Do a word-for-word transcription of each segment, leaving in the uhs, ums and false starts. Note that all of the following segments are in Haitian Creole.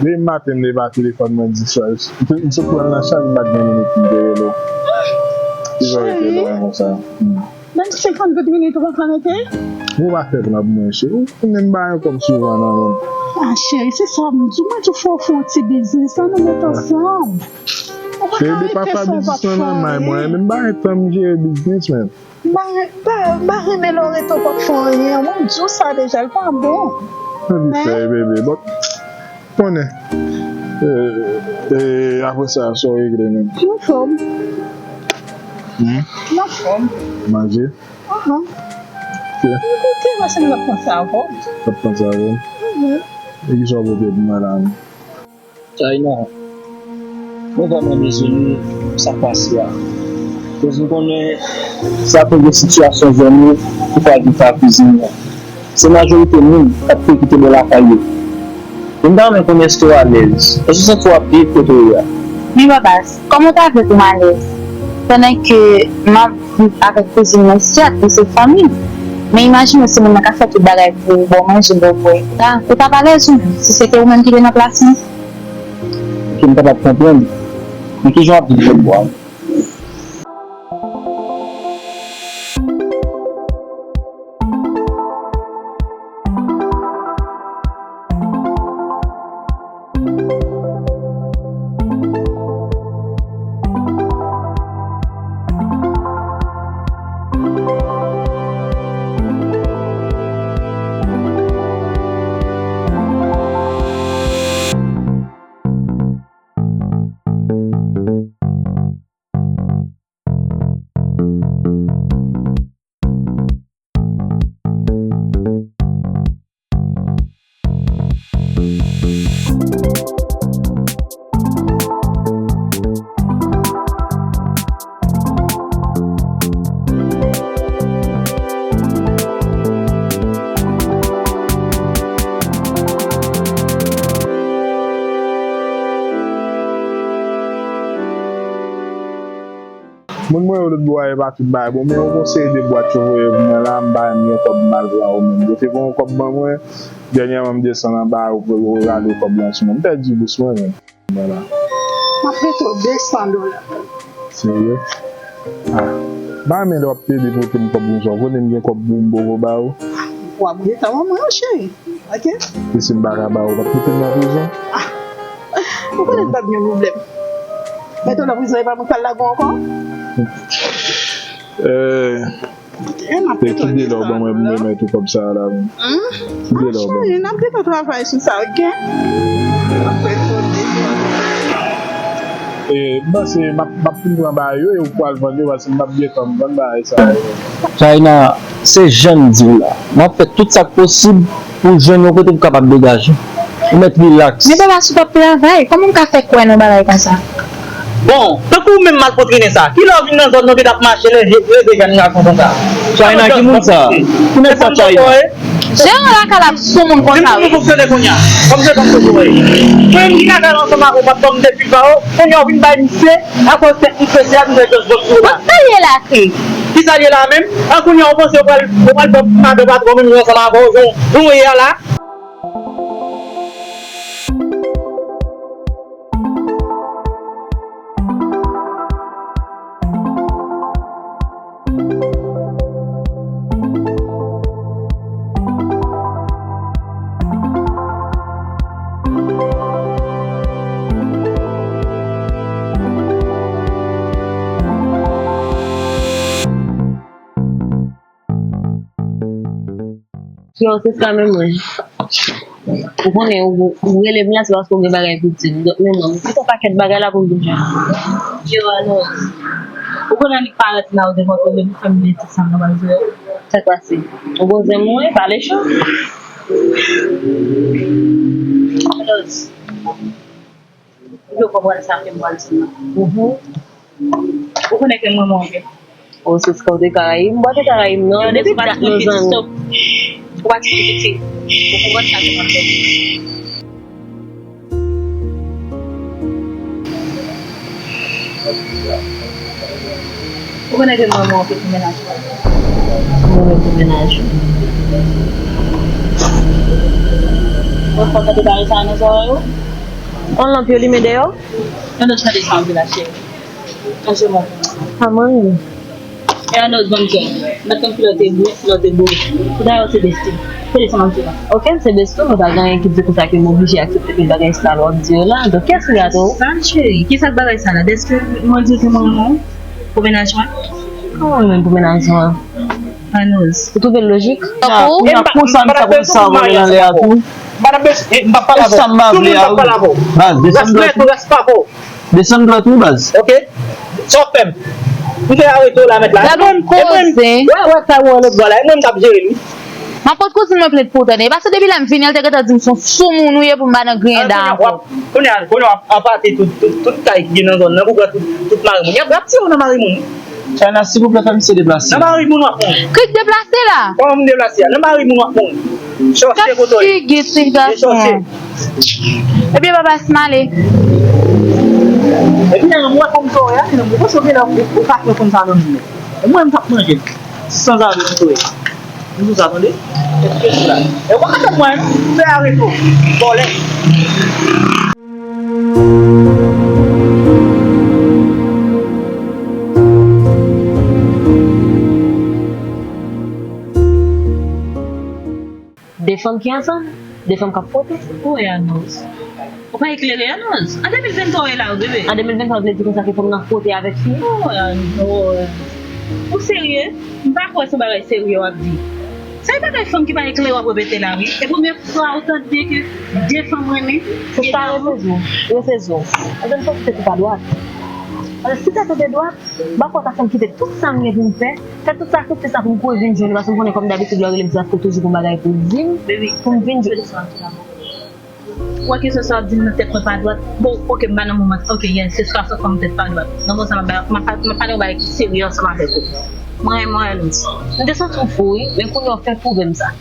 Depi maten m leve a telefòn mwen di swa. M sot pran l nan chaj, m pa t gen minit pou m te rele w. Kijan w rete lwen konsa? Hmm. Menm senkann goud minit ou pa ka rete? Ou pa fè plan pou mwen, cheri. Ou konnen m pa gen kòb souvan nan men m. Ah, cheri, se sa m di w, mwen di w fò w fè yon ti biznis, ann nou met ansanm. Ou pa ka rete san w p ap fè anyen. Cheri, depi papa biznis lan nan may mwen, men m pa gen tan m jere biznis, men. M pa, m pa, m pa renmen lè w rete w p ap fè anyen. Mwen di w sa deja, l pa bon. Ann vin fè, bebe. Bon, konnen. E, e, apre sa, sa w regle menm? M anfòm. Hmm? M anfòm. Manje? Ahan. Ok. M koute, paske m t ap panse avè w. T ap panse avè m? Mhm. E kisa w pote pou mwen la menm? China, mwen vrèman dezole pou sa k pase a. Koz m konnen se akoz de sitiyasyon zòn yo ki fè w al gen fè ak kouzin mwen. Se majorite moun k ap peye kite bò lakay yo. E m ta renmen konnen èske w alèz? Èske w santi w ap byen kote w ye a? Wi, Babas, kòman w ta vle pou m alèz? Pandan ke m ap viv avèk kouzin mwen, sèt, li se fanmi m. Men imajine w se moun nan k ap fè tout bagay pou ou, ba w manje, ba w bwè, etsetera. Ou t ap alèz ou menm, si se te ou menm ki te nan plas mwen? Ke m kapab konprann. Men kijan w ap viv lòtbò a? Moun mwen yo lòtbò a, e pa tout bagay bon, men yon seri de bwat yo voye pou mwen la, m pa menm gen kòb m al pran yo menm. Yo te pran yon kòb ban mwen, dènyèman m desann anba, yo, yo rale kòb lan sou mwen. M pèdi bous mwen menm. Mwen la. M ap prete w de san dola. Serye? Ah. M pa renmen lè w ap plede prete m kòb konsa. Ou konnen m gen kòb pou m poko ba ou. W ap gentan ban mwen yo, cheri. Ok? E si m pa ka ba ou, w ap mete m nan prizon? Ah! Ou konnen m p ap gen pwoblèm. Mete w nan prizon, e pa mwen k pral lage w ankò? Eh, e ki de lè w ban mwen pou m remèt ou kòb sa a la menm? Ki de lè w ban mwen? Cheri, n ap gentan travay sou sa, ok? N ap fè tout. E, m panse m ap, m ap fin pran bagay yo e ou pral vann yo, paske m p ap gen tan m vann bagay sa yo. China, se jan m di w la. M ap fè tout sa k posib pou w jwenn yon kote pou w kapab degaje w. Ou mèt rilaks. Men papa, si w p ap travay, kòman m ka fè kwè nan bagay konsa? Bon, tankou ou menm malpwòtrennen sa, kilè w vin nan zòn nan vin ap mache leve, leve jèn gason konsa? China, ki moun sa? Ki nèg sa, China? Jeran lakay la ap sou moun konsa, wi. Kòm se kòm se. Mwen m ki kaka ansanm avè w, m ap ban m depi ba w. Kounye a w vin bay misye, akoz tèt misye, se a misye jòj bòs sou la. Sa l ye la, kri? Ki sa l ye la menm? An kounye a w panse w pral, w pral ban madan patwon menm jan ansanm avè w, jan w ye a la? Yo, se sa menm, wi. Ou konnen, ou, ou rele m la, se paske ou gen bagay pou di m. Donk, men mwen, m gen yon pakèt bagay la pou m di w. Yo, alò, ou konn annik parèt la, ou te konn mete sa nan baz yo. Sa k pase? Ou poze m, wi, pale cho. Alò, ou konprann sa ke m pral di w la. Mhm. Ou konnen ke m renmen w anpil. O, se sa w te ka rayi m. M pa te ka rayi m, non. Depi dat nou zanmi. Ou pa ti piti. Ou konprann sa ke m ap fè. Ou konnen ke m renmen w anpil pou mennaj mwen. Mwen renmen pou mennaj ou. Mwen fò tande bagay sa nan zòrèy ou. On lanp yo limen deyò? Yon lòt chante sa anvi la, cheri. Chanje mwen. Sa mwen. E Anoz, ban m kè. Mèt konn kilòt e byen, kilòt e bo. Tout dayè se besti. Se desann ann tou la. Ok, se besti, mwen pa gen anyen ki di konsa ke m oblije aksepte tout bagay sa w ap di yo la. Donk, kiyès ki gate w? Sa, cheri. Kisa k bagay sa la? Dèske mwen di w ke mwen renmen w? Pou mennaj mwen? Kòman w renmen m pou mennaj mwen? Anoz. Ou twouve l lojik? Tankou? Kounye a, konsa m ta konn sa w nan lè a tou. M pa nan bes-, eh, m p ap pale avè w. Tout moun p ap pale avè w. Baz, desann dwat ou. Ras mèt ou, ras pa fò. Desann dwat ou, baz. Ok? Sa w ap fè m? M fè arete w la mèt la. Gad yon koze. Wè, wè, sa w wè lòt bò la. E mwen m t ap jere l, wi. M ap pot kouzin mwen plent pou ou tande. Paske depi lè m vini an, l te gentan di m se yon soumoun ou ye pou m pa nan griyen dan ankò. Kounye a, kounye a, w ap, w ap ate tout, tout, tout kay ki gen nan zòn nan pou pran tout, tout mari moun. Y ap, y ap tiye w nan mari moun. China, silvouplè, fè misye deplase. Nan mari moun w ap mouri. Krik deplase la. Kòman m deplase a? Nan mari moun w ap mouri. Chòche kote w ye. Gad figi ti gason. E chòche. Ebyen, papa, si m ale. Epi, nan mwen konn sa w ye a, nan mwen konn sa w ye la, ou, ou pa fè konn sa nan men. E mwen, m t ap manje l. Sanzave kote w ye. M di w sa, tande. Epi, se la. E w pa ka tann mwen, m fè arete w. Vòlè. De fanm ki ansanm, de fanm k ap fwote. Ou wè Anoz. Ou pa eklere Anoz. An de mil venntwa w ye la wi, bebe. An de mil venntwa vle di konsa ke fanm nan fwote avèk fi? Ou wè Anoz. Ou serye? M pa kwè se yon bagay serye w ap di. Sa e bagay fanm ki pa eklere w ap repete la wi. E premye fwa ou tande ke de fanm renmen. Se sa, refeze w. Refeze w. Anben, fòk se tou pa dwat. Paske si sa te dwat, m pa kwè w ta fè m kite tout sa m gen pou m fè, fè tout sakrifis sa pou m kouri vin jwenn ou, paske m konnen kòm dabitid lè w rele m se paske w toujou gen yon bagay pou w di m, pou m vin jwenn. Ou wè kesyon sa w ap di m nan tèt mwen pa dwat. Bon, ok, m pa nan moman. Ok, yes, se swasant fwa m tèt pa dwat. Nan moman sa, m ap, m ap, m ap pale yon bagay ki serye ansanm avèk ou. Mwen renmen w, Ernest. M te santi w fou, wi, men kounye a w fè pwouve m sa.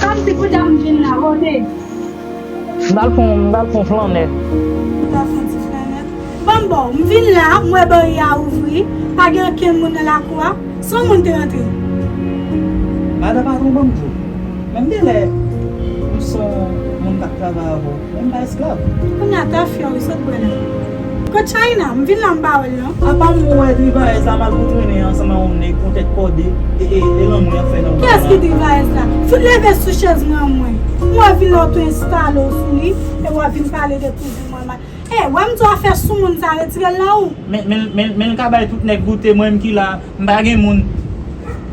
Sa m di pou dam vin la, kote? M t al fè yon, m t al fè yon flannè. Ou t al fè yon ti flannè? Ban m ba w, m vin la, m wè bari a ouvri, pa gen okenn moun nan lakou a. San moun te rantre. Madan patwon, ban m di w. Menm genlè, m se yon moun k ap travay avè w, men m pa esklav. Kounye a, tafya wi, sot bwè la. Kot China? M vin la, m pa wè l non. Apa m wè Trivayès la mal pou trennen ansanm ak yon nèg, yon tèt kòde, e, e, e lanmou y ap fè nan wout la. Kiyès ki Trivayès la? Fout leve sou chèz mwen an mwen. M wè vin la w tou enstale w sou li, e w ap vin pale de kouzin mwen mal. E, w ap di w afè soumoun sa, retire l nan ou. Men, men, men, men l ka bay tout nèg goute, mwen menm ki la, m pa gen moun.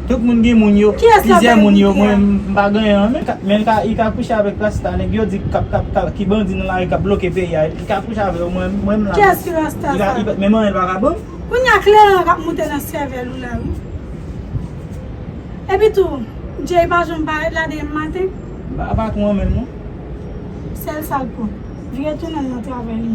Tout moun gen moun yo, plizyè moun yo, mwen menm, m pa gen anyen. Men, men l ka, li ka kouche avèk rasta, nèg yo di k ap, k ap, k ap, ki bandi nan lari k ap bloke peyi a, li ka kouche avè yo, mwen, mwen menm la. Kiyès ki rasta sa? Li pa, li pa, men manyen l pa ka ban m. Kounye a kleren k ap moute nan sèvèl ou la, wi. Epi tou, Jay pa janm parèt la demen maten. M pa patwon an menm non. Sèl sa l pran. Vire tounen l nan travay li.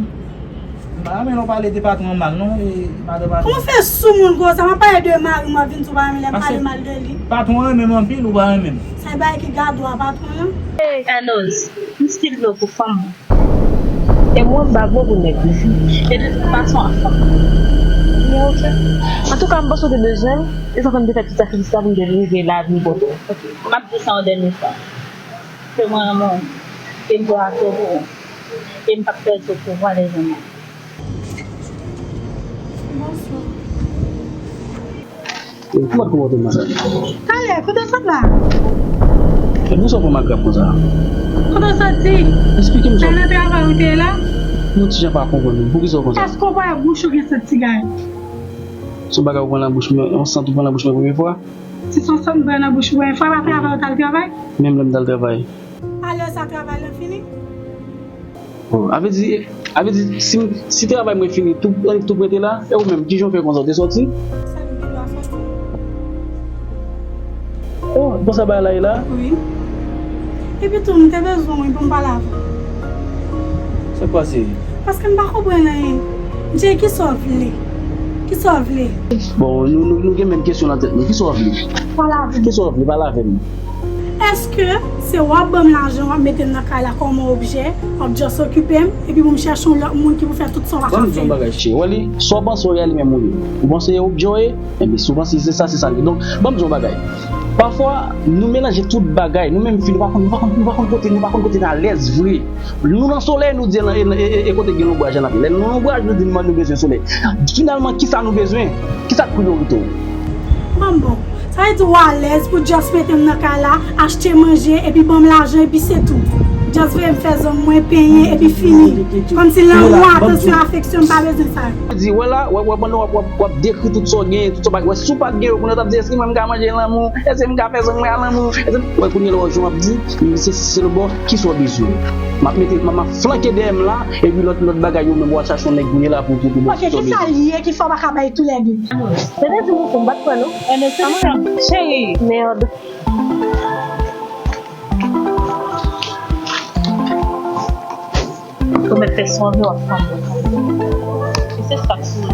M pa renmen lè w pale de patwon an mal non, e madan patwon. Kòman w fè soumoun konsa? M ap pale de mari m, w ap vin di w pa renmen lè m pale mal de li. Patwon an renmen m anpil, ou pa renmen m. Sa e bagay ki gade w a patwon an. Ernest, m silvouplè pou fanm mwen. E mwen, m pa bon pou nèg isi. E de tout fason, a fanm. Men ok. Antouka, m panse w te bezwen m. E sa fè m te fè tout sakrifis sa pou m te rive la vin kote w. Ok. M ap di sa yon dènye fwa. Ke mwen renmen w. Ke m pran aso pou ou. E m p ap pèdi w pou vwa lèzanmi. Bonswa. Ou pa t konpòte m konsa. Talè, kote w sot la? E poukisa w pran m ak grap konsa? Kote w soti? Esplike m sa. Se nan travay ou te ye la? Non, ti jan pa konprann ou. Poukisa w konsa? Èske w pa wè bouch ou gen sant sigay? Se yon bagay ou pran nan bouch mwen, yon sant ou pran nan bouch mwen premye fwa? Si se yon sant m pran nan bouch ou premye fwa, pa travay ou t al travay? Menm lè m t al travay. Alè sa travay lan fini? Oh, a vle di, a vle di, si, si travay mwen fini, tout, annik tou prete la, e ou menm, kijan w fè konsa, w te sòti? Sa m gen dwa sòti. Oh, konsa bagay la ye la? Wi. Epi tou, m te bezwen w wi pou m pale avè w. Se kwa se? Paske m pa konprann anyen. Jay, kisa w vle? Kisa w vle? Bon, nou, nou, nou gen menm kesyon nan tèt nou. Kisa w vle? Pale avè m. Kisa w vle? Pale avè m. Èske se w ap ban m lajan, w ap mete m nan kay la kòm yon objè, w ap just okipe m, epi pou m chèche yon lòt moun ki pou fè tout sa w pa ka fè? Ban m di yon bagay, cheri. Wè li, sa w panse w ye a, li menm ou ye. Ou panse se objè w ye? Enben, si w panse se sa, se sa l ye. Donk, ban m di yon bagay. Pafwa, nou melanje tout bagay. Nou menm fi, nou pa konn, nou pa konn, nou pa konn kote, nou pa konn kote n alèz vre. Nou nan solèy, nou di e, e, e, e kote gen lonbraj an apre. Lè nou nan lonbraj, nou di nou, nou bezwen solèy. Finalman, kisa nou bezwen? Kisa k priyorite w? Manbo, sa vle di w alèz pou just mete m nan kay la, achte manje, epi ban m lajan, epi se tou. Just veye m fè zong mwen, penyen, epi fini. Kòmsi lanmou, atansyon, afeksyon, m pa bezwen sa yo. Di, wè la, wè, wè, pandan w ap, w ap, w ap dekri tout sa w genyen, tout sa w pa, wè, si w pa t gen yo, kounye a w t ap di, èske mwen m ka manje lanmou? Èske m ka fè zong mwen a lanmou? Èske, wè, kounye a la, w ap di, se, se le bò, kisa w bezwen? M ap mete, m ap, m ap flanke dèyè m la, epi lòt, lòt bagay yo menm, w al chache yon nèg kounye a la pou, pou, pou, Ok, kisa l ye ki fè w pa ka bay toulède? Se te di mouton, m pa t kwè, non. Cheri. Merde. Ou mèt fè sa w vle, w ap fanm. E se sa k sou.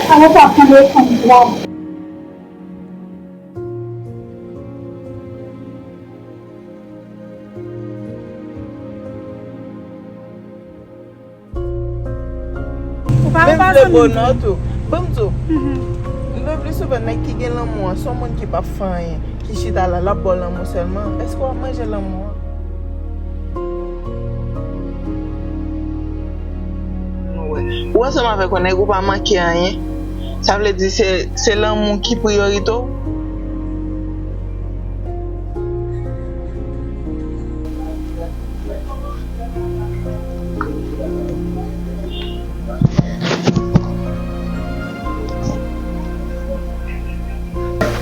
Sa yo pa pile konn dwòg. Ou pa, ou pa vle zanmi bonè tou. Ban m di w, le pli souvan, nèg ki gen lanmou an, se yon moun ki p ap fè anyen, ki chita la, l ap ba w lanmou sèlman. Èske w ap manje lanmou an? Ou ansanm avèk yon nèg, ou pa manke anyen. Sa vle di se, se lanmou ki priyorite w?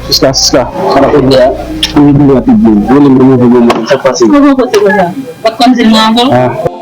Siska, Siska, sa pa fè byen. Ou vin rapid, vin. Rele m nan move moman. Sa k pase? Kòman kote konsa? Ou pa t konn di l nan avan? Ah.